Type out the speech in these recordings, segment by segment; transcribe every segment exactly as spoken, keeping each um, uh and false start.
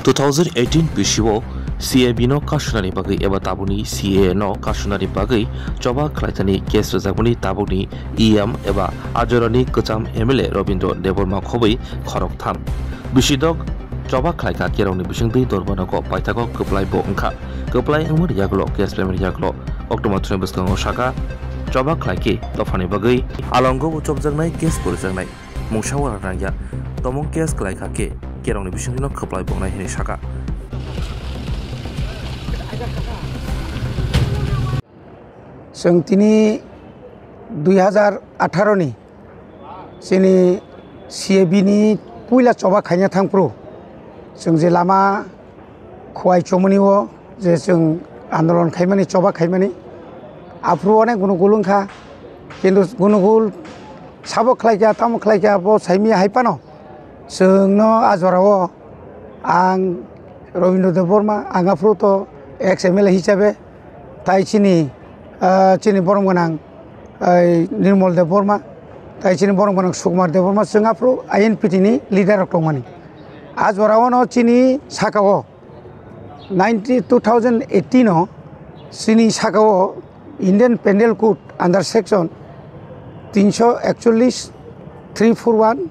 Two thousand eighteen bisio C A B no kasunani bagwi eba tabukni C A A no kasunani bagwi choba khlaithani case rwjakmani tabukni E M eba ajorani kwcham M L A Robindra Debbarma khobwi khoroktham. Bisidok choba khlaikha kerongni bisingtwi dormanogo paithago kwplai bo wngkha. Kwplai wngmani yagulo case payment yagulo October thani bwskango saka choba khlaikhe dophani bagwi alongo uchopjaknai case porijaknai. Mungsa wara rangya tomong case khlaikha khe kerongni bisingtwino khwplai bongnai hinwi saka. Chwng tini dui hazar atharo ni chini C A B ni puila choba khaina thangphuru chwng je lama Khowai chomoni o je chwng andolon khaimani, choba khaimani, aphuru onek gunugul wngkha, kintu gunugul sabo khlaikha, tamo khlaikha, bo saimaya hai phano chwngno a jorao ang Robindra Debbarma, ang aphuru to ex M L A hisabe tai chini, ah, chini borom gwnang, ai, Nirmal Debbarma, tai chini borom gwnang Sukumar Debbarma, chwng aphuru I N P T ni leader rok tongmani. A jorao no chini saka o nineteen, two thousand eighteen o chini saka o Indian Penal Code under section tinsho ekchollish, three four one,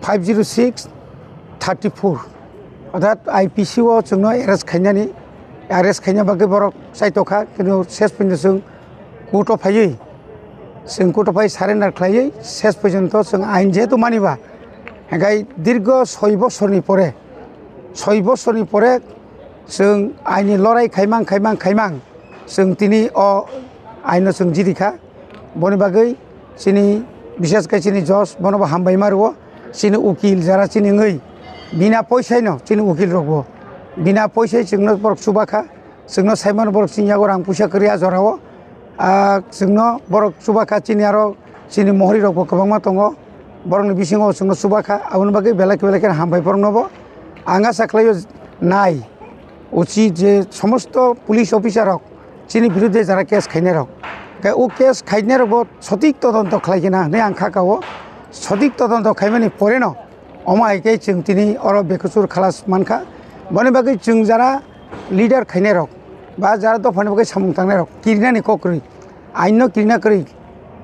five zero six, thirty four, orthat I P C o chwngno arrest khainani, arrest khaina bagwi borok chaitokha, kintu ses phaino chwng court o phaiwi, chwng court o phai surrender khlaiwi ses porjonto chwng ain jehetu maniba, hingkhai dirgo soi bosorni pore, soi bosorni pore chwng aini lorai khaimang, khaimang, khaimang, chwng tini o aino chwng jirikha. Boni bagwi chini, bishes khe chini judge bono bo hambai ma rwo, chini ukil jara chini wngwi bina poisaino chini ukil rokbo bina poisai chwngno borok chubakha, chwngno saimano borok chini yago rang puisa kwrwi a jorao. Ah, chwngno borok chubakha, chini aro chini mohori rokbo kwbangma tongo, borokni bisingo chwngno chubakha, aboni bagwi belai belai kheno hambai boroknobo. Ang asa khlaio nai uchit je somosto police officer rok chini birudhe jara case khainai rok, khe o case khainai rokbo sotik todonto khlai khna hinwi ang kha kao. Sotik todonto khaimani poreno omo hai khe chwng tini oro bekhuchur khalas mankha. Boni bagwi chwng jara leader khainai rok ba jara dophani bagwi samung tangnai rok kirinani kok kwrwi, ain no kirina kwrwi,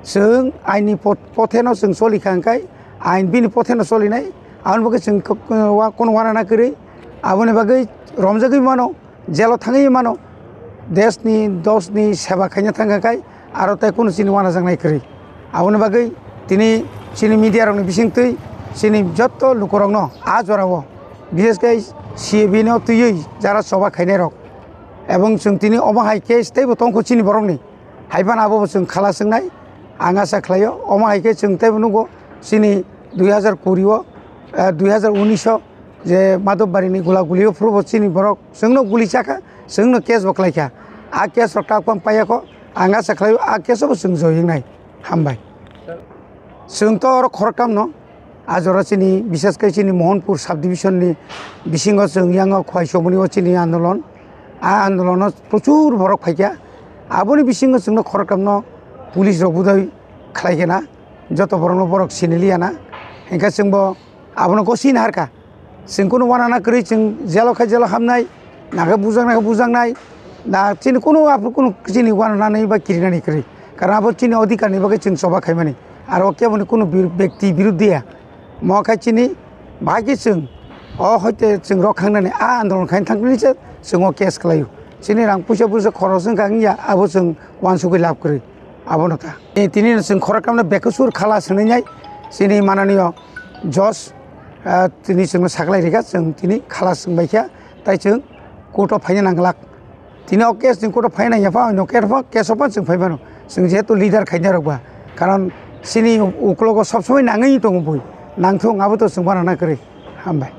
chwng ain ni pot-, pothe no chwng choli kha, hwnkhe ain bini pothe no cholinai. Aboni bagwi chwng kok-, wa-, kono wanana kwrwi, aboni bagwi romjagwi mano, jelo thangwi mano, desh ni, dos ni seba khaina thangkha khai, aro tei kunu chini wanajaknai kwrwi. Aboni bagwi tini chini media rokni bisingtwi chini jotto lukurokno a jorao, bishes khe C A B no twiwi jara choba khainai rok, ebong chwng tini omo hai case teibo tongkho chini borokni, hai phano abobo chwng khala swngnai. Ang asa khlaio omo hai khe chwng teibo nugo chini dui hazar kuri o, eh, dui hazar unis o je Madhobbarini gula guli o phuru bo chini borok chwngno guli chakha, chwngno case bo khlaikha. A case rok kak pang paiyakho, ang asa khlaio a case o bo chwng joi wngnai. Hambai. Chwng to oro khoroktham no, a jora chini, bishes khe chini Mohanpur sub division ni bisingo chwng yango Khowai chomoni o chini andolon. A andolon o prochur borok phaikha. Aboni bisingo chwngno khoroktham no police rok budai khlai khna, joto borok no borok siniliya na. Hingkhe chwngbo abono gosina harkha. Chwng kunu wanana kwrwi, chwng jelo khe jelo hamnai, nakhe bujaknai khe bujaknai, na chini kunu aphuru kunu chini wananani ba kirinani kwrwi. Karon abo chini odhikar ni bagwi chwng choba khaimani. Aro keboni kunu bir-, bekti biruddhe ya. Mo khe chini bahai khe chwng o hoite chwng rok khangnani a andolon khaina thangkhe chwng o case khlaio. Chini rang puisa puisa khoros wngkha wngya abo chwng wansugwi lab kwrwi. Abono ta. E, tini no chwng khoroktham no bekhuchur khala swnwi nai. Chini mananiyo judge, ah, tini chwngno saklai rikha, chwng tini khala swngbaikha, tai chwng court o phaina nangglak. Tini o case chwng court o phaina nangya pha, oino case pha, case o pha chwng phai mano. Chwng jehetu leader khaina rok ba. Karon chini uklogo sob somoi nangwi tongo bui. Nangthung abo to chwng bana na kwrwi. Hambai.